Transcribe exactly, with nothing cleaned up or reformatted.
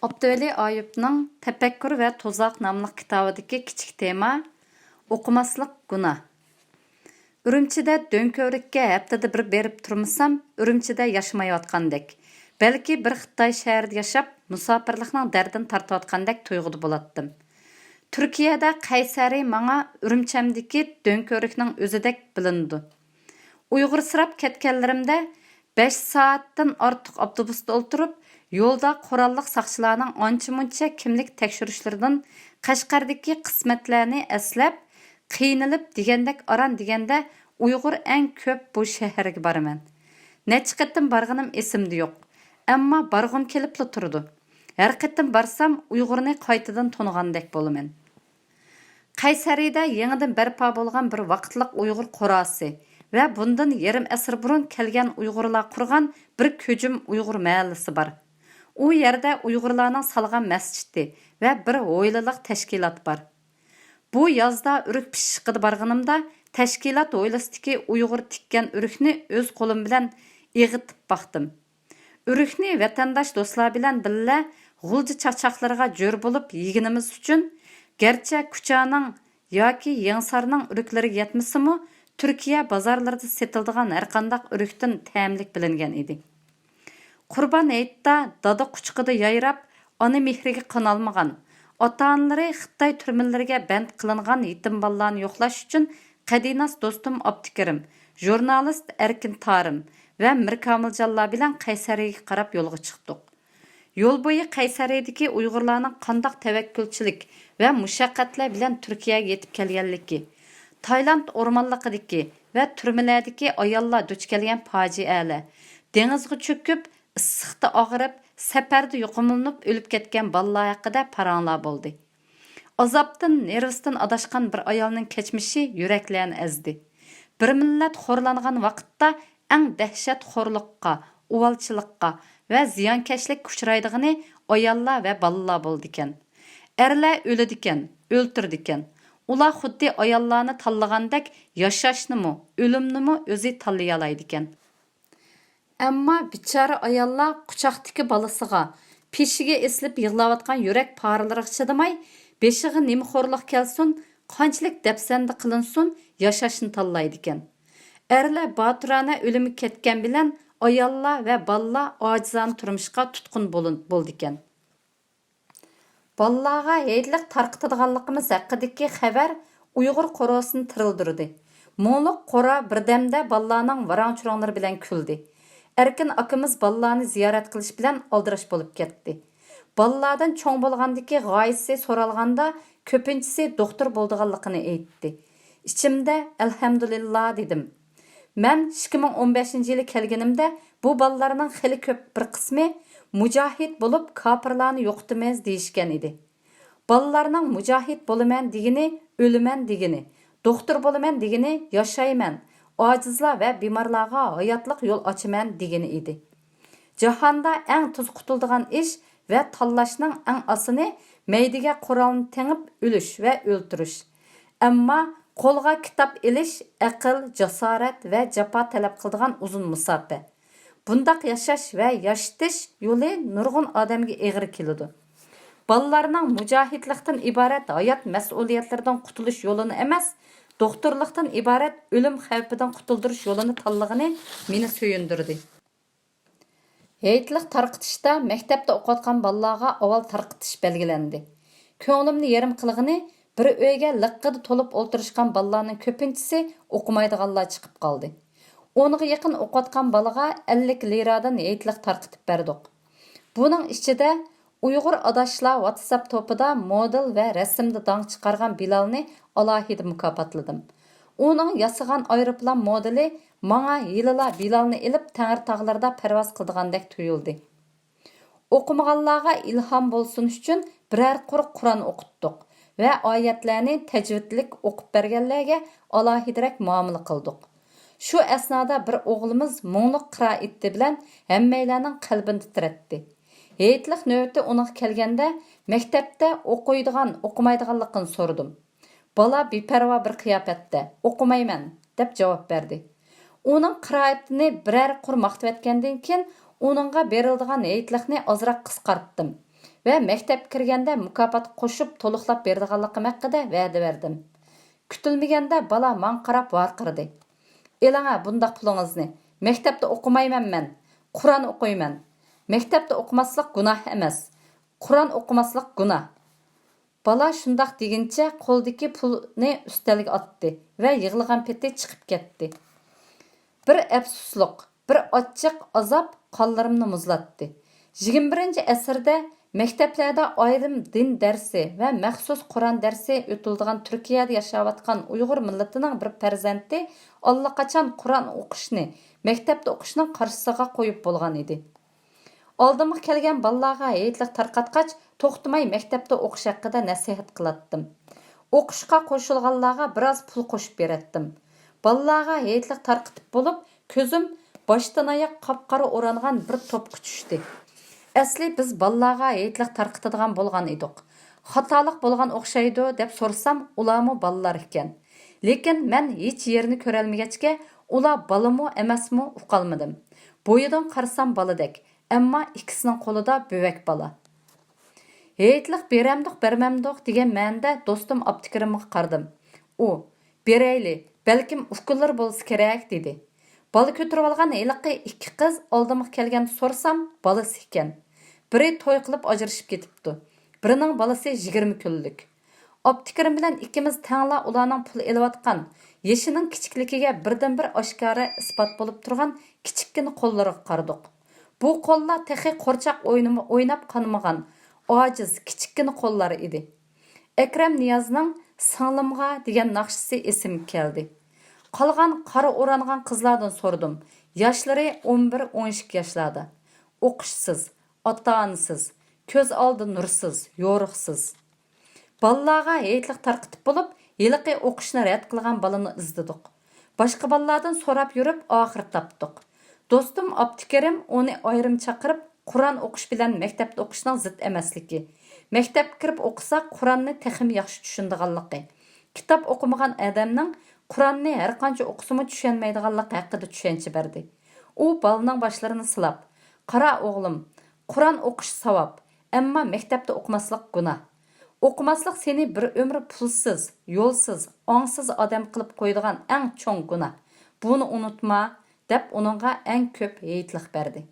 ئابدۇۋەلى ئايۇپنىڭ تەپەككۇر ۋە تۇزاق ناملىق كىتابىدىكى كىچىك تېما، ئوقۇماسلىق گۇناھ. ئۈرۈمچىدە دۆڭكۆۋرۈككە ھەپتىدە بىر بېرىپ تۇرمىسام، ئۈرۈمچىدە ياشىمايۋاتقاندەك، بەلكى بىر خىتاي شەھىرىدە ياشاپ، مۇساپىرلىقنىڭ دەردىنى تارتىۋاتقاندەك تۇيغۇدا بولاتتىم. تۈركىيەدە قەيسەرى ماڭا ئۈرۈمچەمدىكى دۆڭكۆۋرۈكنىڭ ئۆزىدەك بىلىنىدۇ. ئۇيغۇرسىراپ كەتكەنلىرىمدە، بەش سائەتتىن ئارتۇق ئاپتوبۇستا ئولتۇرۇپ، يولدا قوراللىق ساقچىلارنىڭ ئانچە-مۇنچە كىملىك تەكشۈرۈشلىرىدىن، قەشقەردىكى قىسمەتلەرنى ئەسلەپ، قىينىلىپ، دېگەندەك ئاران دېگەندە، ئۇيغۇر ئەڭ كۆپ بۇ شەھەرگە بارىمەن. نەچچە قېتىم بارغىنىم ئېسىمدە يوق. ئەمما بارغۇم كېلىپلا تۇرىدۇ. ھەر قېتىم بارسام، ئۇيغۇرنى قايتىدىن تونۇغاندەك بولىمەن. قەيسەرىدە يېڭىدىن بەرپا بولغان بىر ۋاقىتلىق ئۇيغۇر قوراسى ۋە بۇندىن يېرىم ئەسىر بۇرۇن كەلگەن ئۇيغۇرلار قۇرغان بىر كۆجۈم ئۇيغۇر مەھەللىسى بار. ئۇ يەردە ئۇيغۇرلارنىڭ سالغان مەسچىتى ۋە بىر ھويلىلىق تەشكىلات بار. بۇ يازدا ئۆرۈك پىششىقىدا بارغىنىمدا، تەشكىلات ھويلىسىدىكى ئۇيغۇر تىككەن ئۆرۈكنى ئۆز قولۇم بىلەن ئېغىتىپ باقتىم. ئۆرۈكنى ۋەتەنداش دوستلار بىلەن بىللە غۇلجا چاقچاقلىرىغا جۆر بولۇپ يېگىنىمىز ئۈچۈن، گەرچە كۇچانىڭ ياكى يېڭىسارنىڭ ئۆرۈكلىرىگە يەتمىسىمۇ، تۈركىيە بازارلىرىدا سېتىلىدىغان ھەرقانداق ئۆرۈكتىن تەملىك بىلىنگەن ئىدى. قۇربان ھېيتتا دادا قۇچىقىدا يايراپ، ئانا مېھرىگە قانالمىغان، ئاتا-ئانىلىرى خىتاي تۈرمىلىرىگە بەند قىلىنغان يېتىم بالىلارنى يوقلاش ئۈچۈن قەدىناس دوستۇم ئابدۇكېرىم، ژۇرنالىست ئەركىن تارىم ۋە مىركامىلجانلار بىلەن قەيسەرىگە قاراپ يولغا چىقتۇق. يول بويى قەيسەرىدىكى ئۇيغۇرلارنىڭ قانداق تەۋەككۈلچىلىك ۋە مۇشەققەتلەر بىلەن تۈركىيەگە يېتىپ كەلگەنلىكى، تايلاند ئورمانلىقىدىكى ۋە تۈرمىلەردىكى ئاياللار دۇچ كەلگەن پاجىئەلەر، دېڭىزغا چۆكۈپ، ئىسسىقتا ئاغرىپ، سەپەردە يۇقۇملىنىپ ئۆلۈپ كەتكەن بالىلار ھەققىدە پاراڭلار بولدى. ئازابتىن، نېرۋىسىدىن ئاداشقان بىر ئايالنىڭ كەچمىشى يۈرەكلەرنى ئەزدى. بىر مىللەت خورلانغان ۋاقىتتا ئەڭ دەھشەت خورلۇققا، ئۇۋالچىلىققا ۋە زىيانكەشلىككە ئۇچرايدىغىنى ئاياللار ۋە بالىلار بولىدىكەن. ئەرلەر ئۆلىدىكەن، ئۆلتۈرىدىكەن. ئۇلار خۇددى ئاياللارنى تاللىغاندەك ياشاشنىمۇ، ئۆلۈمنىمۇ ئۆزى تاللىيالايدىكەن. ئەمما بىچارە ئاياللار قۇچاقتىكى بالىسىغا، پېشىگە ئېسىلىپ يىغلاۋاتقان يۈرەك پارىلىرىغا چىدىماي، بېشىغا نېمە خورلۇق كەلسۇن، قانچىلىك دەپسەندە قىلىنسۇن، ياشاشنى تاللايدىكەن. ئەرلەر باتۇرانە ئۆلۈمگە كەتكەن بىلەن، ئاياللار ۋە بالىلار ئاجىزانە تۇرمۇشقا تۇتقۇن بولۇن-، بولىدىكەن. بالىلارغا ھېيتلىق تارقىتىدىغانلىقىمىز ھەققىدىكى خەۋەر ئۇيغۇر قورۇسىنى تىرىلدۈردى. مۇڭلۇق قورا بىردەمدە بالىلارنىڭ ۋاراڭ-چۇرۇڭلىرى بىلەن كۈلدى. ئەركىن ئاكىمىز بالىلارنى زىيارەت قىلىش بىلەن ئالدىراش بولۇپ كەتتى. بالىلاردىن چوڭ بولغاندىكى غايىسى سورالغاندا، كۆپىنچىسى دوختۇر بولىدىغانلىقىنى ئېيتتى. ئىچىمدە، «ئەلھەمدۇلىللا» دېدىم. مەن ئىككى مىڭ ئون بەشىنچى يىلى كەلگىنىمدە، بۇ بالىلارنىڭ خېلى كۆپ بىر قىسمى، «مۇجاھىد بولۇپ كاپىرلارنى يوقىتىمىز» دېيىشكەن ئىدى. بالىلارنىڭ مۇجاھىد بولىمەن دېگىنى، ئۆلىمەن دېگىنى، دوختۇر بولىمەن دېگىنى، ياشايمەن، ئاجىزلار ۋە بىمارلارغا ھاياتلىق يول ئاچىمەن دېگىنى ئىدى. جاھاندا ئەڭ تېز قۇتۇلىدىغان ئىش ۋە تاللاشنىڭ ئەڭ ئاسىنى مەيدىگە قورالنى تېڭىپ ئۆلۈش ۋە ئۆلتۈرۈش. ئەمما قولغا كىتاب ئېلىش ئەقىل، جاسارەت ۋە جاپا تەلەپ قىلىدىغان ئۇزۇن مۇساپە. بۇنداق ياشاش ۋە ياشىتىش يولى نۇرغۇن ئادەمگە ئېغىر كېلىدۇ. بالىلارنىڭ مۇجاھىدلىقتىن ئىبارەت ھايات مەسئۇلىيەتلىرىدىن قۇتۇلۇش يولىنى ئەمەس، دوختۇرلۇقتىن ئىبارەت ئۆلۈم خەۋپىدىن قۇتۇلدۇرۇش يولىنى تاللىغىنى مېنى سۆيۈندۈردى. ھېيتلىق تارقىتىشتا مەكتەپتە ئوقۇۋاتقان بالىلارغا ئاۋۋال تارقىتىش بەلگىلەندى. كۆڭلۈمنى يېرىم قىلغىنى، بىر ئۆيگە لىققىدە تولۇپ ئولتۇرۇشقان بالىلارنىڭ كۆپىنچىسى ئوقۇمايدىغانلار چىقىپ قالدى. ئونغا يېقىن ئوقۇۋاتقان بالىغا ئەللىك لىرادىن ھېيتلىق تارقىتىپ بەردۇق. بۇنىڭ ئىچىدە ئۇيغۇر ئاداشلار ۋاتساپ توپىدا مودېل ۋە رەسىمدە داڭ چىقارغان بىلالنى ئالاھىدە مۇكاپاتلىدىم. ئۇنىڭ ياسىغان ئايروپىلان مودېلى ماڭا ھېلىلا بىلالنى ئېلىپ تەڭرىتاغلىرىدا پەرۋاز قىلىدىغاندەك تۇيۇلدى. ئوقۇمىغانلارغا ئىلھام بولسۇن ئۈچۈن بىرەر قۇر قۇرئان ئوقۇتتۇق ۋە ئايەتلەرنى تەجۋىدلىك ئوقۇپ بەرگەنلەرگە ئالاھىدىرەك مۇئامىلە قىلدۇق. شۇ ئەسنادا بىر ئوغلىمىز مۇڭلۇق قىرائىتى بىلەن ھەممەيلەننىڭ قەلبىنى تىترەتتى. ھېيتلىق نۆۋىتى ئۇنىڭغا كەلگەندە، مەكتەپتە ئوقۇيدىغان، ئوقۇمايدىغانلىقىنى سورىدىم. بالا بىپەرۋا بىر قىياپەتتە، «ئوقۇمايمەن» دەپ جاۋاب بەردى. ئۇنىڭ قىرائىتىنى بىرەر قۇر ماختىۋەتكەندىن كېيىن، ئۇنىڭغا بېرىلىدىغان ھېيتلىقنى ئازراق قىسقارتتىم. ۋە مەكتەپكە كىرگەندە مۇكاپات قوشۇپ تولۇقلاپ بېرىدىغانلىقىم ھەققىدە ۋەدە بەردىم. كۈتۈلمىگەندە بالا ماڭا قاراپ ۋارقىرىدى. ئېلىڭە بۇنداق پۇلىڭىزنى، مەكتەپتە ئوقۇمايمەن مەن، قۇرئان ئوقۇيمەن. مەكتەپتە ئوقۇماسلىق گۇناھ ئەمەس، قۇرئان ئوقۇماسلىق گۇناھ. بالا شۇنداق دېگىنىچە قولىدىكى پۇلنى ئۈستەلگە ئاتتى ۋە يىغلىغان پېتى چىقىپ كەتتى. بىر ئەپسۇسلۇق، بىر ئاچچىق ئازاب قانلىرىمنى مۇزلاتتى. يىگىرمە بىرىنچى ئەسىردە مەكتەپلەردە ئايرىم دىن دەرسى ۋە مەخسۇس قۇرئان دەرسى ئۆتۈلىدىغان تۈركىيەدە ياشاۋاتقان ئۇيغۇر مىللىتىنىڭ بىر پەرزەنتى ئاللىقاچان قۇرئان ئوقۇشنى، مەكتەپتە ئوقۇشنىڭ قارشىسىغا قويۇپ بولغان ئىدى. ئالدىمغا كەلگەن بالىلارغا ھېيتلىق تارقاتقاچ، توختىماي مەكتەپتە ئوقۇش ھەققىدە نەسىھەت قىلاتتىم. ئوقۇشقا قوشۇلغانلارغا بىراز پۇل قوشۇپ بېرەتتىم. بالىلارغا ھېيتلىق تارقىتىپ بولۇپ، كۆزۈم باشتىن ئاياق قاپقارا ئورانغان بىر توپقا چۈشتى. ئەسلى بىز بالىلارغا ھېيتلىق تارقىتىدىغان بولغان ئىدۇق. خاتالىق بولغان ئوخشايدۇ دەپ سورىسام، ئۇلارمۇ بالىلار ئىكەن. لېكىن مەن ھېچ يېرىنى كۆرەلمىگەچكە، ئۇلار بالىمۇ ئەمەسمۇ ئۇقالمىدىم. بويىدىن قارىسام بالىدەك، ئەمما ئىككىسىنىڭ قولىدا بۆۋەك بالا. ھېيتلىق بېرەمدۇق، بەرمەمدۇق دېگەن مەنىدە دوستۇم ئابدۇكېرىمغا قارىدىم. ئۇ، بېرەيلى، بەلكىم ئۇكىلىرى بولسا كېرەك، دېدى. بالا كۆتۈرۈۋالغان ھېلىقى ئىككى قىز ئالدىمغا كەلگەندە سورىسام، بالىسى ئىكەن. بىرى توي قىلىپ ئاجرىشىپ كېتىپتۇ. بىرىنىڭ بالىسى يىگىرمە كۈنلۈك. ئابدۇكېرىم بىلەن ئىككىمىز تەڭلا ئۇلارنىڭ پۇل ئېلىۋاتقان، يېشىنىڭ كىچىكلىكىگە بىردىنبىر ئاشكارا ئىسپات بولۇپ تۇرغان كىچىككىنە قوللىرىغا قارىدۇق. بۇ قوللار تېخى قورچاق ئوينىما-، ئويناپ قانىمىغان، ئاجىز، كىچىككىنە قوللار ئىدى. ئەكرەم نىيازنىڭ سىڭلىمغا دېگەن ناخشىسى ئېسىمگە كەلدى. قالغان قارا ئورانغان قىزلاردىن سورىدىم. ياشلىرى ئون بىر، ئون ئىككى ياشلاردا. ئوقۇشسىز، ئاتا-ئانىسىز، كۆز ئالدى نۇرسىز، يورۇقسىز. بالىلارغا ھېيتلىق تارقىتىپ بولۇپ، ھېلىقى ئوقۇشنى رەت قىلغان بالىنى ئىزدىدۇق. باشقا بالىلاردىن سوراپ يۈرۈپ، ئاخىرى تاپتۇق. دوستۇم ئابدۇكېرىم ئۇنى ئايرىم چاقىرىپ، قۇرئان ئوقۇش بىلەن مەكتەپتە ئوقۇشنىڭ زىت ئەمەسلىكى، مەكتەپكە كىرىپ ئوقۇسا، قۇرئاننى تېخىمۇ ياخشى چۈشىنىدىغانلىقى، كىتاب ئوقۇمىغان ئادەمنىڭ قۇرئاننى ھەرقانچە ئوقۇسىمۇ چۈشەنمەيدىغانلىقى ھەققىدە چۈشەنچە بەردى. ئۇ بالىنىڭ باشلىرىنى سىلاپ، «قارا ئوغلۇم، قۇرئان ئوقۇش ساۋاب، ئەمما مەكتەپتە ئوقۇماسلىق گۇناھ. ئوقۇماسلىق سېنى بىر ئۆمۈر پۇلسىز، يولسىز، ئاڭسىز ئادەم قىلىپ قويىدىغان ئەڭ چوڭ گۇناھ. بۇنى ئۇنتۇما» دەپ ئۇنىڭغا ئەڭ كۆپ ھېيتلىق بەردى.